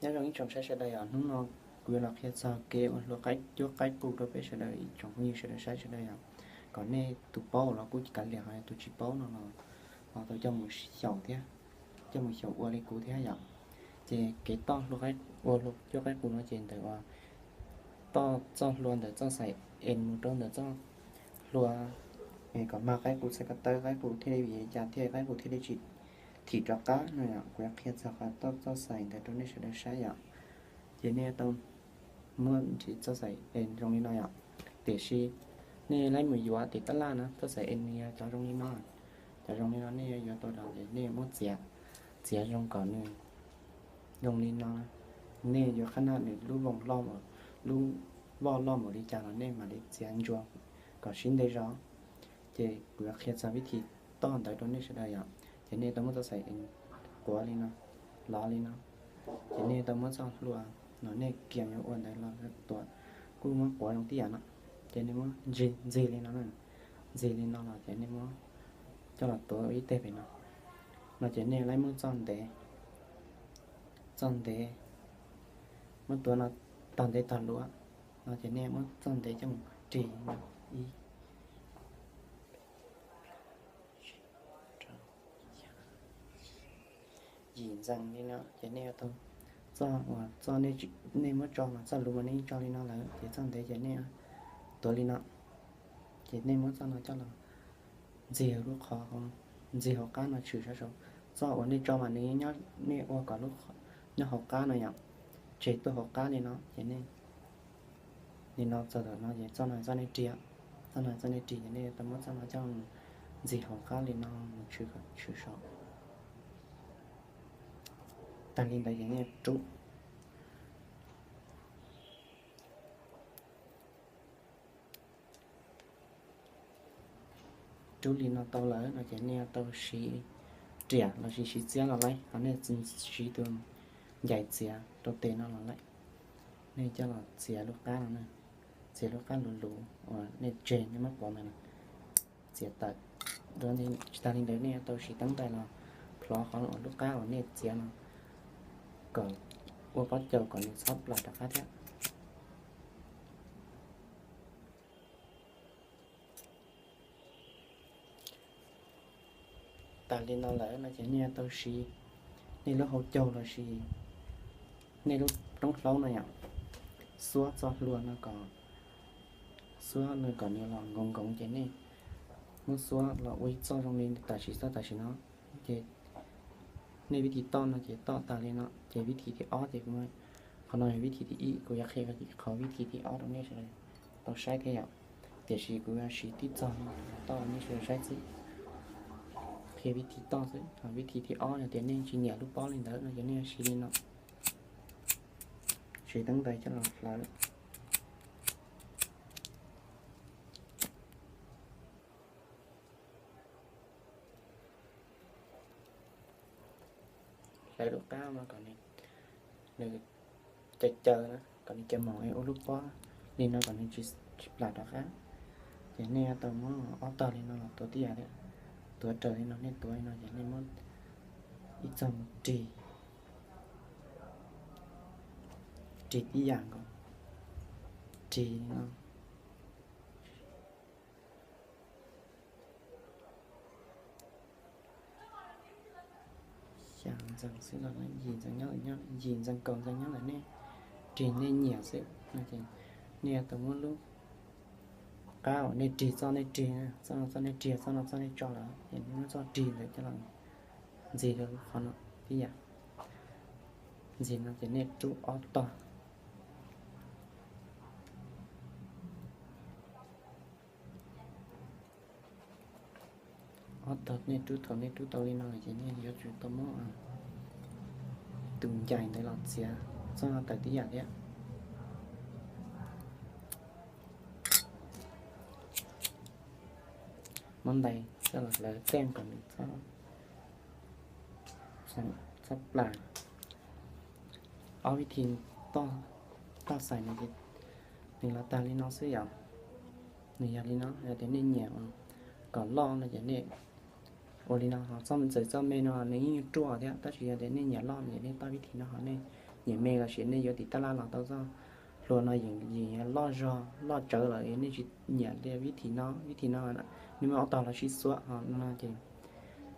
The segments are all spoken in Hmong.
Nyob zoo ib tsoom saib sawv daws yom, hnub no kuv yuav los qhia txog kev ua hlua qaib, cuab qaib qus rau peb sawv daws ib tsoom phooj ywg sawv daws saib sawv daws yom. Kom nej tus paub los kuj kav liam, ho tus tsis paub no los ho tau coj mus xyaum thiab, coj mus xyaum ua li kuv thiab yom. Ces kev toj hlua, ua hlua cuab qaib qus no ces ntawm uas toj txoj hlua ntawm txoj xais es mus rau ntawm txoj hlua, kom mag qaib qus txhais ko taw, qaib qus thiaj li vim li cas thiaj qaib qus thiaj li tsis thim rov qab no yom. Kuv yuav qhia txog qhov toj txoj xais ntawd rau nej sawv daws saib yom. Ces nej tau muab nrhiav txoj xais es zoo li no yom. Tiam sis nej laib mus yuav tim tab laj na, txoj xais es nws yog cov zoo li no, cov zoo li no nej yuav tau los ces nej muab txiav, txiav zoo kom nws zoo li no. Nej yuav qhab naj nws lub voj loj, lub voj loj npaum li cas los nej mam li txiav ntsuas kom sib ntev zog. Ces kuv yuav qhia txog vib thib toj ntawd rau nej sawv daws yom. Ces nej tau muab txoj xais es quav li no, lov li no. Ces nej tau muab txoj hlua no nej kiag yuav ua ntawd los tuav, kuj muab quav zoo tib yam no. Ces nej muab ntxig li no, ntxig li no los ces nej muab coj los tuav ib teg pem no. No ces nej laib muab txoj ntev, txoj ntev, muab tuav no tog ntev tog luav. No ces nej muab txoj ntev coj mus rig ib yim ntxees li no ces nej tau txoj uas txoj nej muab tso mas txoj lus mas nej tso li no lawm ces txoj ntev ces nej tuav li no. Ces nej muab txoj no coj los ntxig lub qhov, ntxig hauv qab no tshwm saum, txoj uas nej tso mas nws, nej ua kom nyob hauv qab no yom, tseg tuaj hauv qab li no ces nej li no txog tom no ces txoj no txoj nej rig, txoj no txoj nej rig ces nej tau muab txoj no coj ntxig hauv qab li no mus tshwm saum. Tag li ntawd ces nej rub, rub li no tau lawm no ces nej tau siv riam los sis siv txiab los laib, ho nej siv tus ncais txiav rau tes no los laib. Nej coj los txiav lub qab no, txiav lub qab luv luv uas nej tseg nej muab quav ntawd no, txiav tawm. Tsis tas li ntawd nej tau siv teeb ntais los plhov qhov uas lub qab uas nej txiav no kom ua pob caus kom nws txhob plam rov qab thiab. Tas li no lawm no ces nej tau siv nej lub hauv caug los sis nej lub roob hlaub no yom, xuab txoj hlua no kom, xuab no kom nws los nkoos nkoos ces nej muab xuab los ua ib txoj zoo li tam sim, txoj tam sim no. Ces nej vib thib toj no ces toj tas li no ces vib thib thib ob ces, qhov no yog vib thib thib ib, kuv yuav qhia qhov vib thib thib ob rau nej sawv daws tau saib thiab yom. Tiam sis kuv yuav siv tib txoj no toj rau nej sawv daws saib xwb. Qhia vib thib toj xwb, vib thib thib ob yog tias nej tsis nyiam lub pob li ntawd no ces nej yuav siv li no, siv teeb ntais coj los hlawv. Hlawv lub qab no kom nws caws caws na, kom nws caws mos ua lub pob li no kom nws tsis plam rov qab. Ces nej tau muab ob tog li no los tuav tib yam thiab, tuav raws li no nej tuav li no ces nej muab ib txog rig, rig tib yam nkaus, rig li no. Xya ntxees xwb los yim ntxees nyob, yim ntxees kaum ntxees nyob ntawm nej, rig nej nyiam xwb no ces nej yuav tau muab lub qab uas nej rig, txoj nej rig, txoj no txoj nej rig, txoj no txoj nej tso lawm ces nej muab txoj rig ntawd coj los ntxig rau lub qhov no tib yam. Ntxig no ces nej rub ob tog. Ob tog nej rub, thaum nej rub tau li no lawm ces nej yuav tsum tau muab tus ncais ntawd los txiav txoj no tawm tib yam thiab. Muab ntais coj los hlawv tej kom nws txhob plam. Ob vib thib toj xais no ces nws los tag li no xwb yom. Nws yog li no, yog tias nej nyiam kom loj no ces nej ua li no, ho txoj ntxawm txoj me no nws yeej ruaj thiab, tab sis yog tias nej nyiam loj no ces nej toj vib thib no ho nej nyiam me los sis nej yuav tim tab laj los tau txoj hlua no yeej loj zog loj tsawv lawm nej tsis nyiam li vib thim no, vib thim no nej muaj ob tog los sib xuav ho no ces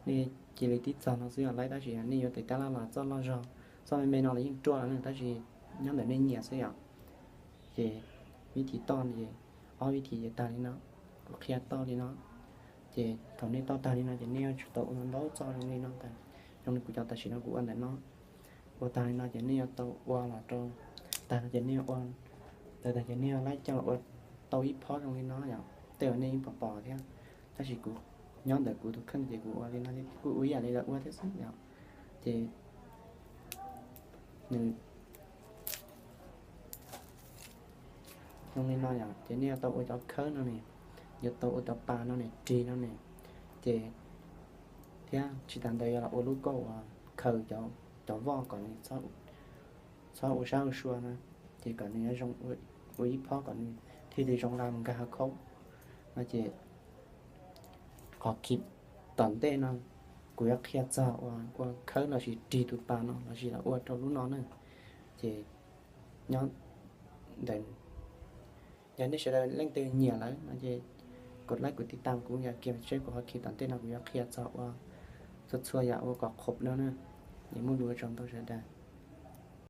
nej cia li tib txog no xwb yom lawm, tab sis nej yuav tim tab laj los txoj loj zog, txoj me me no los yeej ruaj lawm tab sis nyob ntawm nej nyiam xwb yom. Ces vib thim toj ces ob vib thim ces tag li no, kuv qhia tau li no. Ces thaum nej tau tag li no ces nej yuav tsum tau ua ntau txoj zoo li no tag, zoo li kuv cov tam sim no kuv ua ntawm no. Ua tag li no ces nej yuav tau ua los rau, tag no ces nej yuav ua, tag tag ces nej yuav laib coj los ua tau ib phob zoo li no yom, tej uas nej yeej pom pom thiab. Tab sis kuv nyob ntawm kuv tus kheej ces kuv ua li no kuj ua ib yam li lawv ua thiab xwb yom. Ces nws zoo li no yom, ces nej yuav tau ua cov khawb no ne, yuav tau ua cov pas no ne, rig no ne, ces thiab tsis tas ntawd yuav los ua lub kauj uas khaws cov voj kom nws txhob ua sab ua sua no, ces kom nws zoo, ua ib phob kom nws thiaj li zoo li nkag hauv khaub no ces qhov khi tom ntej no kuv yuav qhia txog uas ua khawb los sis rig tus pas no los sis los ua rau lub no na. Ces nyob ntawm, yog nej sawv daws leej twg nyiam lawm no ces kuv like kuv tiv tas kuv yam kiag seb kuv qhov khi tom ntej no kuv yuav qhia txog ua txhua txhua yam ua kom qhuav no na. Es muaj lus ua tsaug ntau sawv daws.